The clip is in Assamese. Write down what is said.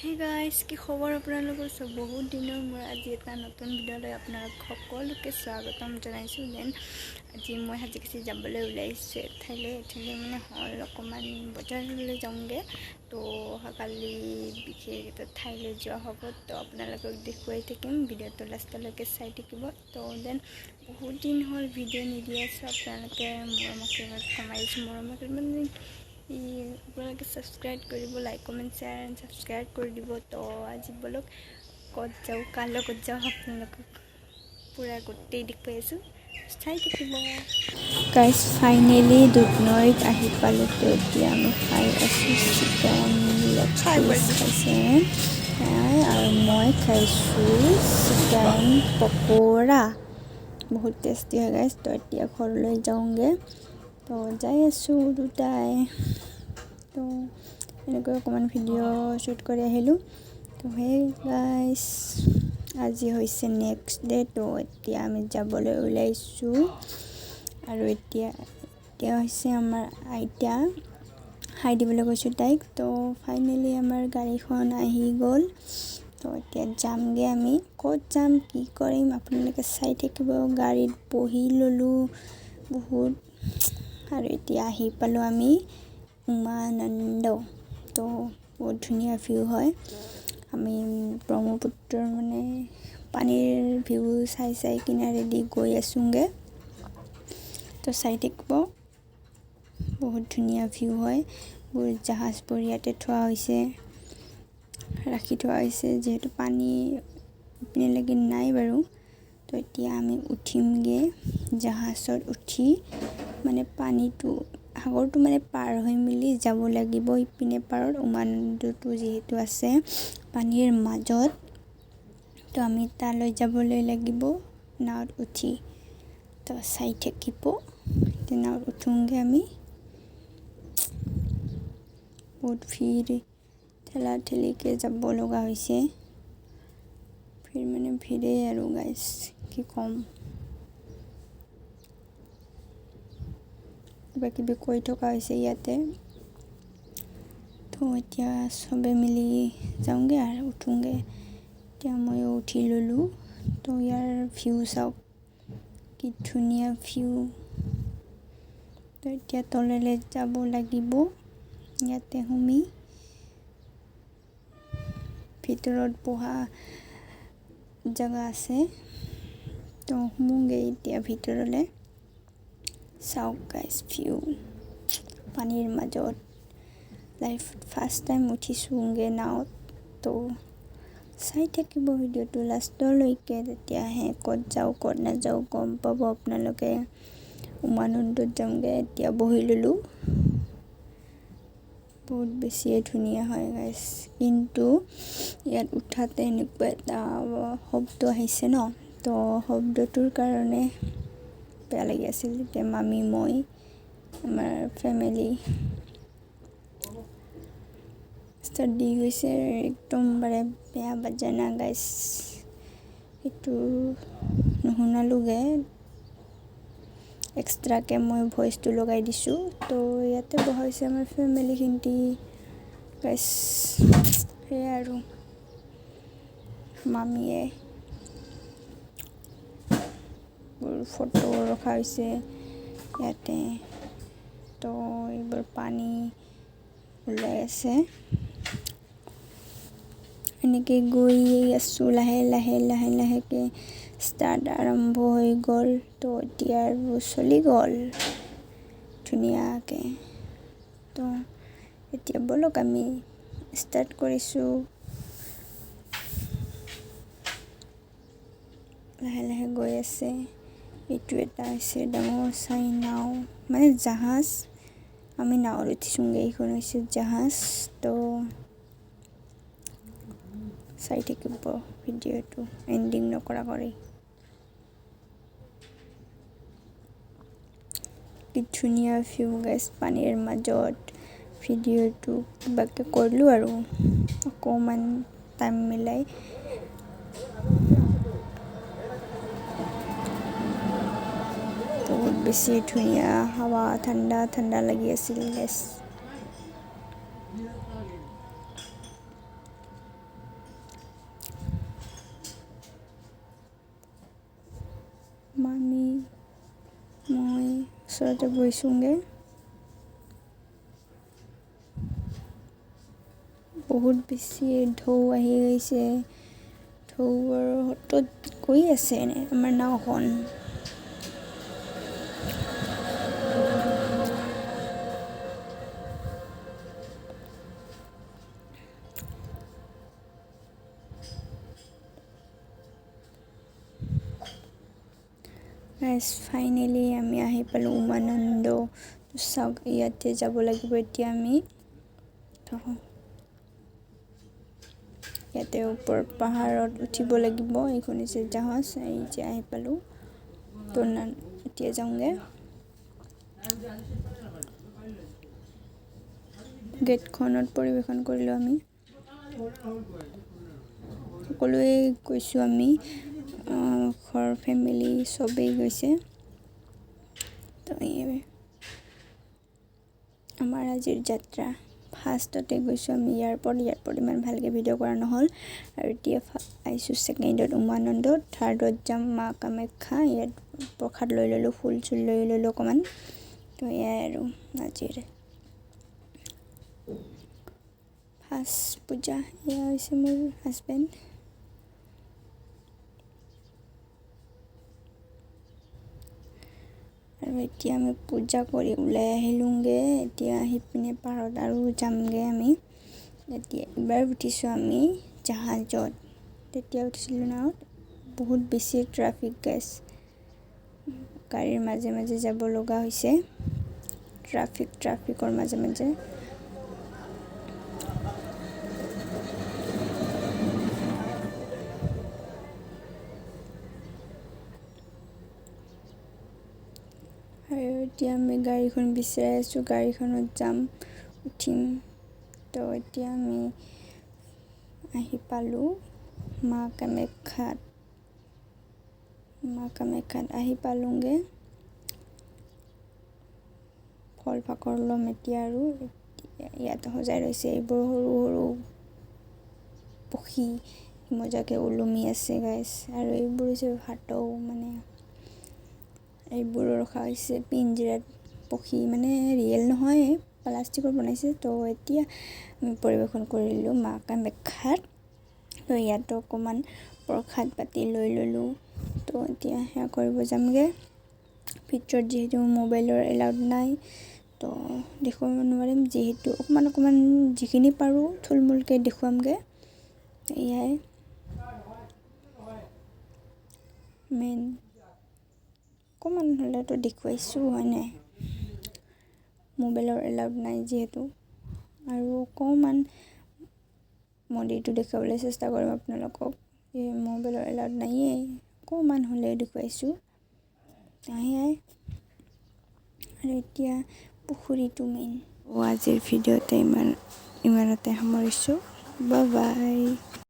হে গাইজ, কি খবৰ আপোনালোকৰ? চব বহুত দিনৰ মোৰ আজি এটা নতুন ভিডিঅ'লৈ আপোনালোক সকলোকে স্বাগতম জনাইছোঁ। Then আজি মই সাজি কাচি যাবলৈ ওলাইছোঁ এঠাইলৈ। এঠাইলৈ মানে হ'ল অকণমান বজাৰলৈ যাওঁগৈ। তো অহাকালি বিশেষ এটা ঠাইলৈ যোৱা হ'ব, তো আপোনালোকক দেখুৱাই থাকিম। ভিডিঅ'টো লাষ্টলৈকে চাই থাকিব। তো then বহুত দিন হ'ল ভিডিঅ' নিদি আছোঁ, আপোনালোকে মৰম আশীৰ্বাদ কমাইছোঁ। মৰম আশীৰ্বাদ মানে আপোনালোকে ছাবস্ক্ৰাইব কৰিব, like comment share and subscribe কৰি দিব। তো আজি ব'লক ক'ত যাওঁ, কাৰ লগত যাওঁ, আপোনালোকক পূৰা গোটেই দেখুৱাই আছোঁ, চাই থাকিব। গাইজ, ফাইনেলি দুধনৈত আহি পালোঁ। তো এতিয়া আমি খাই আছোঁ চিকেন লেগ পিচ খাইছে আৰু মই খাইছোঁ চিকেন পকৰা। বহুত টেষ্টি হয় গাইজ। তো এতিয়া ঘৰলৈ যাওঁগৈ। তো যাই আছোঁ দুটাই। তো এনেকৈ অকণমান ভিডিঅ' শ্বুট কৰি আহিলোঁ। তো সেই গাইজ, আজি হৈছে নেক্সট ডে। তো এতিয়া আমি যাবলৈ ওলাইছোঁ আৰু এতিয়া এতিয়া হৈছে আমাৰ আইতা, হাই দিবলৈ গৈছোঁ তাইক। তো ফাইনেলি আমাৰ গাড়ীখন আহি গ'ল। তো এতিয়া যামগৈ আমি, ক'ত যাম কি কৰিম আপোনালোকে চাই থাকিব। গাড়ীত বহি ল'লোঁ বহুত আৰু এতিয়া আহি পালোঁ আমি উমানন্দ। তো বহুত ধুনীয়া ভিউ হয়। আমি ব্ৰহ্মপুত্ৰৰ মানে পানীৰ ভিউ চাই চাই কিনাৰেদি গৈ আছোঁগৈ। তো চাই থাকিব, বহুত ধুনীয়া ভিউ হয়। বহুত জাহাজবোৰ ইয়াতে থোৱা হৈছে, ৰাখি থোৱা হৈছে, যিহেতু পানী ইপিনেলৈকে নাই বাৰু। তো এতিয়া আমি উঠিমগৈ জাহাজত, উঠি মানে পানীটো সাগৰটো মানে পাৰ হৈ মেলি যাব লাগিব ইপিনে পাৰত। উমানন্দটো যিহেতু আছে পানীৰ মাজত, তো আমি তালৈ যাবলৈ লাগিব নাৱত উঠি। তো চাই থাকিব, এতিয়া নাৱত উঠোঁগৈ আমি। বহুত ভিৰ, ঠেলা ঠেলিকৈ যাব লগা হৈছে। ভিৰ মানে ভিৰেই আৰু গাইজ, কি ক'ম। কিবা কিবি কৈ থকা হৈছে ইয়াতে। তো এতিয়া চবে মিলি যাওঁগৈ আৰু উঠোঁগৈ। এতিয়া ময়ো উঠি ল'লোঁ। তো ইয়াৰ ভিউ চাওক, কি ধুনীয়া ভিউ। তো এতিয়া তললৈ যাব লাগিব, ইয়াতে সুমি ভিতৰত বহা জেগা আছে। তো সোমোগৈ এতিয়া ভিতৰলৈ। চাওক গাইজ ভিউ, পানীৰ মাজত লাইফত ফাৰ্ষ্ট টাইম উঠিছোঁগৈ নাৱত। তো চাই থাকিব ভিডিঅ'টো লাষ্টলৈকে, তেতিয়াহে ক'ত যাওঁ ক'ত নাযাওঁ গম পাব আপোনালোকে। উমানন্দত যামগৈ, এতিয়া বহি ল'লোঁ। বহুত বেছিয়ে ধুনীয়া হয় গাইজ। কিন্তু ইয়াত উঠাতে এনেকুৱা এটা শব্দ আহিছে ন, তো শব্দটোৰ কাৰণে বেয়া লাগি আছিল। তেতিয়া মামী, মই, আমাৰ ফেমিলি ষ্টাৰ্ট দি গৈছে, একদম বাৰে বেয়া বাজানা গাইজ, সেইটো নুশুনালোগৈ। এক্সট্ৰাকৈ মই ভইচটো লগাই দিছোঁ। তো ইয়াতে বহা হৈছে আমাৰ ফেমিলিখিনি গাইজ। সেয়াই আৰু মামীয়ে ফটো ৰখা হৈছে ইয়াতে। তো এইবোৰ পানী ওলাই আছে। এনেকৈ গৈ আছোঁ লাহে লাহে লাহে লাহেকৈ ষ্টাৰ্ট আৰম্ভ হৈ গ'ল। তো এতিয়া আৰু চলি গ'ল ধুনীয়াকৈ। তো এতিয়া ব'লক আমি ষ্টাৰ্ট কৰিছোঁ। লাহে লাহে গৈ আছে। এইটো এটা হৈছে ডাঙৰ চাই নাও, মানে জাহাজ। আমি নাৱত উঠিছোঁগৈ, এইখন হৈছে জাহাজ। তো চাই থাকিব ভিডিঅ'টো এণ্ডিং নকৰা কৰি। কি ধুনীয়া ভিউ গাইজ, পানীৰ মাজত ভিডিঅ'টো কিবাকৈ কৰিলোঁ আৰু অকণমান টাইম মিলাই। বহুত বেছি ধুনীয়া হাৱা, ঠাণ্ডা ঠাণ্ডা লাগি আছিল গাইজ। ওচৰতে বহিছোঁগৈ। বহুত বেছি ঢৌ আহি গৈছে, ঢৌৰ সোঁতত গৈ আছে আমাৰ নাওখন। ফাইনেলি আমি আহি পালোঁ উমানন্দ। চাওক, ইয়াতে যাব লাগিব এতিয়া আমি। ইয়াতে ওপৰত পাহাৰত উঠিব লাগিব। এইখন হৈছে জাহাজ, এই যে আহি পালোঁ। তো এতিয়া যাওঁগৈ। গেটখনত পৰিৱেশন কৰিলোঁ আমি, সকলোৱে গৈছোঁ আমি, ঘৰ ফেমিলি চবেই গৈছে। তো আমাৰ আজিৰ যাত্ৰা ফাৰ্ষ্টতে গৈছোঁ আমি এয়াৰপৰ্ট। এয়াৰপৰ্ট ইমান ভালকৈ ভিডিঅ' কৰা নহ'ল। আৰু এতিয়া আহিছোঁ ছেকেণ্ডত উমানন্দ, থাৰ্ডত যাম মা কামাখ্যা। ইয়াত প্ৰসাদ লৈ ল'লোঁ, ফুল চুল লৈ ল'লোঁ অকণমান। তো এয়াই আৰু আজিৰ ফাৰ্ষ্ট পূজা। এয়া হৈছে মোৰ হাজবেণ্ড। আৰু এতিয়া আমি পূজা কৰি ওলাই আহিলোঁগৈ। এতিয়া আহি পিনে পাৰত আৰু যামগৈ আমি। এতিয়া এইবাৰ উঠিছোঁ আমি জাহাজত, তেতিয়া উঠিছিলোঁ নাৱত। বহুত বেছি ট্ৰাফিক গাইজ, গাড়ীৰ মাজে মাজে যাব লগা হৈছে, ট্ৰাফিকৰ মাজে মাজে। আৰু এতিয়া আমি গাড়ীখন বিচাৰি আছোঁ, গাড়ীখনত যাম, উঠিম। তো এতিয়া আমি আহি পালোঁ মা কামাখ্যাত। মা কামাখ্যাত আহি পালোঁগৈ। ফল ফাকৰ ল'ম এতিয়া। আৰু ইয়াত সজাই ৰৈছে এইবোৰ সৰু সৰু পক্ষী, মজাকৈ ওলমি আছে গাইছ। আৰু এইবোৰ হৈছে ভাটৌ, মানে এইবোৰো ৰখা হৈছে পিঞ্জিৰাত পক্ষী, মানে ৰিয়েল নহয়, প্লাষ্টিকৰ বনাইছে। তো এতিয়া আমি পৰিৱেশন কৰিলোঁ মা কামাখ্যাত। তো ইয়াতো অকণমান প্ৰসাদ পাতি লৈ ল'লোঁ। তো এতিয়া সেয়া কৰিব যামগৈ। ভিতৰত যিহেতু মোবাইলৰ এলাউড নাই, তো দেখুৱাব নোৱাৰিম, যিহেতু অকণমান অকণমান যিখিনি পাৰোঁ থুলমূলকৈ দেখুৱামগৈ। এয়াই মেইন, অকণমান হ'লেতো দেখুৱাইছোঁ হয় নাই, মোবাইলৰ এলাউড নাই যিহেতু। আৰু অকণমান মন্দিৰটো দেখুৱাবলৈ চেষ্টা কৰিম আপোনালোকক। এই মোবাইলৰ এলাউড নাইয়ে, অকণমান হ'লেও দেখুৱাইছোঁ। সেয়াই। আৰু এতিয়া পুখুৰীটো মেইন। আজিৰ ভিডিঅ'তে ইমানতে সামৰিছোঁ। Bye bye.